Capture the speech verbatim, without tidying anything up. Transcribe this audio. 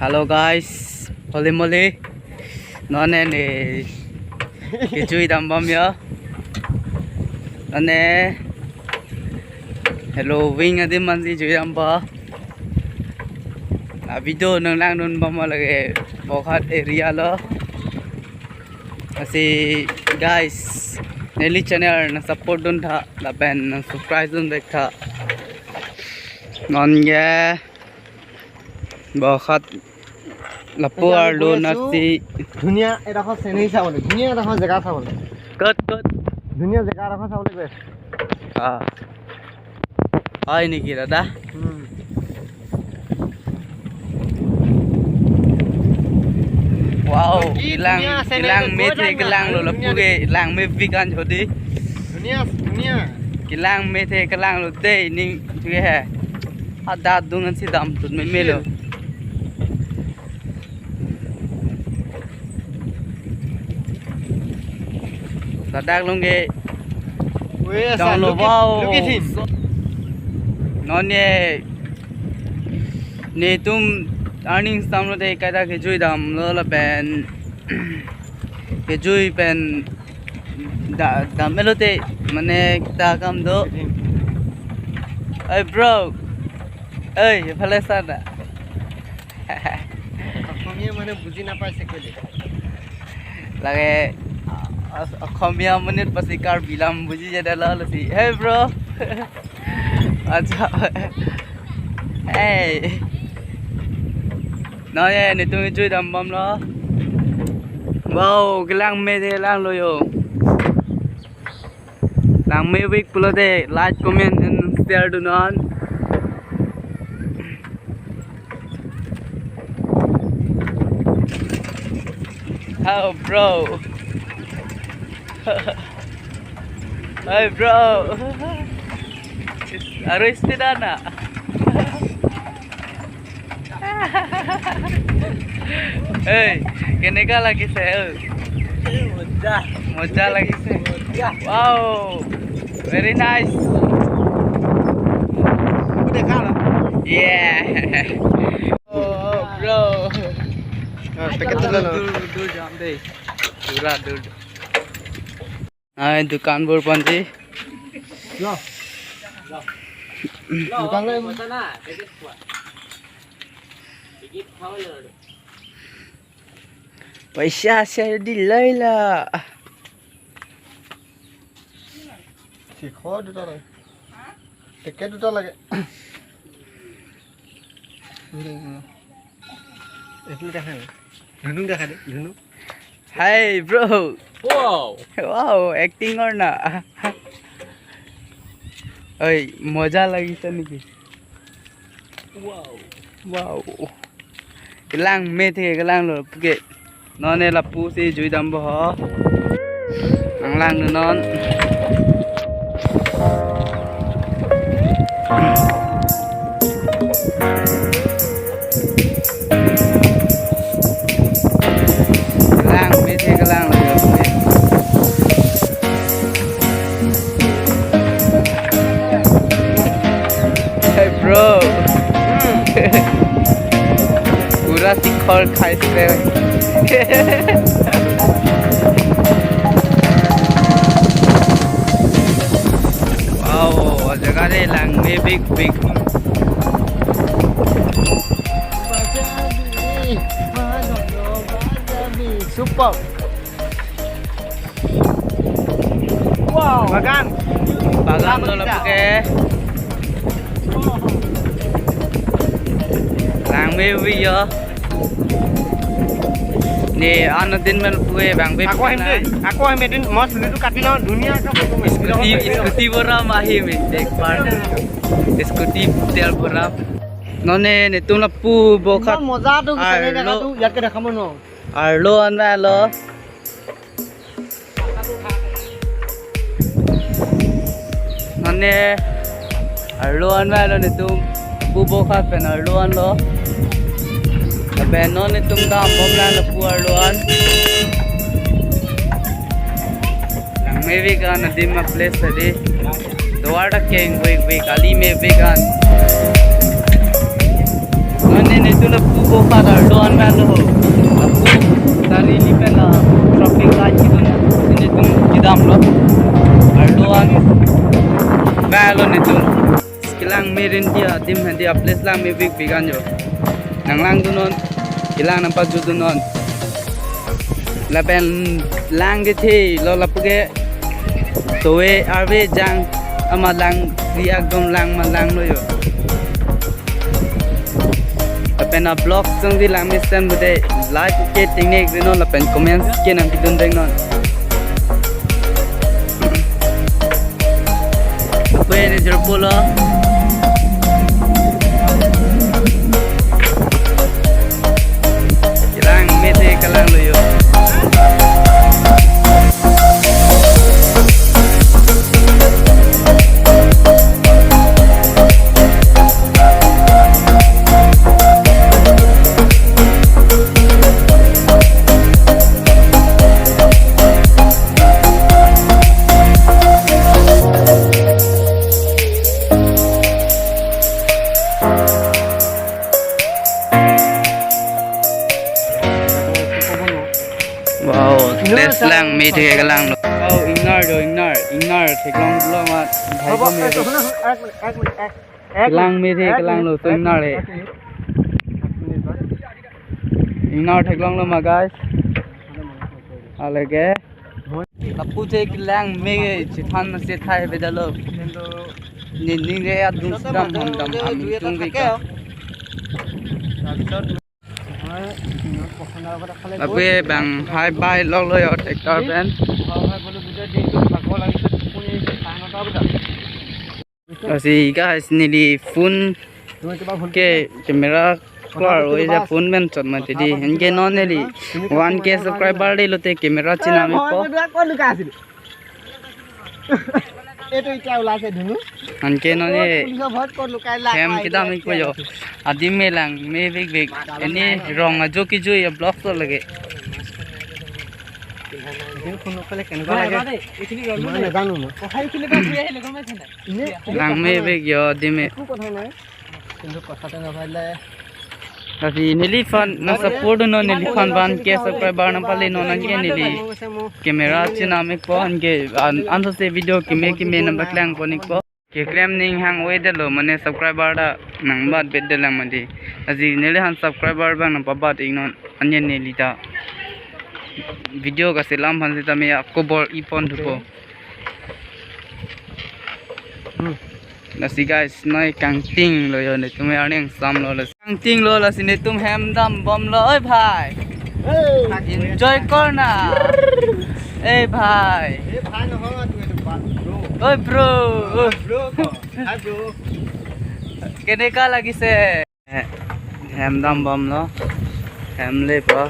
Hello guys, holi moli. Non ne kejui dam bom ya. Non ne Halloween adim ansi jui dam ba. A video nanglang dun bom lake Bokakhat area lo. Lasi guys, neli channel nang support dun tha, lapen nang subscribe dun vek tha. Non ye Bokakhat lapu arlo nasi. ধুনীয়া এডোখৰ চিনেৰী চাবলৈ, ধুনীয়া এডোখৰ জেগা চাবলৈ। Kot kot. ধুনীয়া জেগা এডোখৰ চাবলৈ গৈ আছো। Ah. Hai niki dada. Hmm. Wow, kelang, kelang methe kelang lo lapu ke, langme bikan jodi. ধুনীয়া, ধুনীয়া। Kelang methe kelang lo dei ning thuke he. Ada dungan si dam tut me melo. Ladak longke. Weh, dong lo, wow. Non ye netum earning stamp lo dei, kaita kejui dam lo lapen kejui pen da, dam melo te, mane kita kam do. Hey bro. Hey, pale sada. Asamiya মানে বুজি নাপাইছে কেলে? Lake, ah, Oxomiya monit pasi Karbi lam buji jada lo si. Hey bro. Acha. Hey. Non ye netum kejui dam bom lo. Wow, kelang methe kelang lo yo. Langme vek pulote like, comment and share dun non. Oh bro. Hey bro. Arrested ana. Hey, কেনেকা লাগিছে? Oh. মজা। মজা লাগিছে। মজা। Wow, very nice। দেখা না? Yeah। Oh, bro। Ah, packet dun lo। দূৰ, দূৰ যাম দেই। পুৰা দূৰ। Ai, দুকানবোৰ পঞ্চি। দোকানলৈ। পইচা আছে যদি লৈ ল। শিখৰ দুটা লাগে। পেকেট দুটা লাগে। এইটো দেখা নাই। ধুনু দেখা দে, ধুনু। Hi bro। Wow। Wow, acting or na? Oi, মজা লাগিছে নেকি? Wow। Wow। Kelang methe kelang lo puke. Non ne lapusi jui dam bo ho. Nanglang non. Kelang methe kelang lo. Hey bro। পুৰা শিখৰ খাইছে। Wow, জেগা দেই, langme big big। Super। Wow। Bagan। Bagan lo lapu ke. Langme vek yo. Ne ano din mel pue bang be. Ako hem din. Ako hem din, mas lutu kati lo, dunia ka photo me। Scooty, scooty boram ahi me, ek bar। Scooty tel boram। Non ne netum lapu Bokakhat। ইমান মজা তো বিচাৰি দেখাটো ইয়াতকে দেখাব নোৱাৰো। Arlo an lo. Non ne arlo an lo netum, pu Bokakhat pen arlo an lo. Lapen non netum dam bom lang lapu arlo an. Langme vek an adim a place tadi. Tovar ta keng vek vek, kali me vek an. Non ne Tuna pu bo pada don melo. Apu tari ni pen la traffic light kedun. Nelitum kedam lo. Arlo an melo nelitum. Kelang me rinti adim handi a place lang me big big an jo. Nang langdunnon. Kelang nangpajutdunnon. Lapen lang kethe lo lapu ke. Towe arve jang ama lang ri akdom lang ma lang lo jo. Lapen a vlog song di lang mesen bude like ke tingnek dino lapen comments ke nangkedun dengnon. Kue ni jerpo lo. Kelang me the kelang lo jo. Wow, test lang me the kelang lo. Oh, ingnar do, ingnar, ingnar theklong lo mat. Bhai ko me. Kelang me the kelang lo, so ingnar he. Ingnar theklong lo ma guys. Alage. Lapu the kelang me chethan se thai beda lo. Ni ni re adung sedam ham dam ham tung ke ka. Lapu bang hai bai lok lo jo tractor pen. Lasi guys, neli phone ke camera klar oi ja phone pen chot mati di. Anke non neli one K subscriber de lote camera chinam ikpo. এইটো এতিয়া ওলাইছে ধুনু। Anke non ye পুলিচৰ ভয়ত ক'ত লুকাই লাগ hem kedam ikpo jo. Adim me lang me big big. Ini rong ajo kijo ya vlog to lage. এইখিনি ফোন নকৰিলে কেনেকুৱা লাগে? এইখিনি মই নাজানো মই। কথা এইখিনি পৰা ঘূৰি আহিলে গম পাইছে নাই? Lang me big jo adim me. একো কথা নাই। কিন্তু কথাটো নাভাবিলে Lasi neliphan nang support non, neliphan one K subscriber nangpale non anke neli camera chinam ikpo anke an anso se video keme keme nangpaklang pon ikpo. Keklem ning hang oi delo mane subscriber ta nangbat bet de lang mati. Lasi neliphan subscriber bang nangpabat ik non anye neli ta video kaselam aphan sitame akobor ipon thupo. Hmm. Lasi guys, noi kangting lo jo, netum arning sam lo lasi. Kangting lo lasi netum hem dam bom lo, oi bhai. Hey. Enjoy korna. Eh bhai. এই ভাই নহয়, তোৰ এইটো বা-, bro। Oi bro. Bro ক। Hi bro। কেনেকা লাগিছে? Hem dam bom lo. Hem lepo.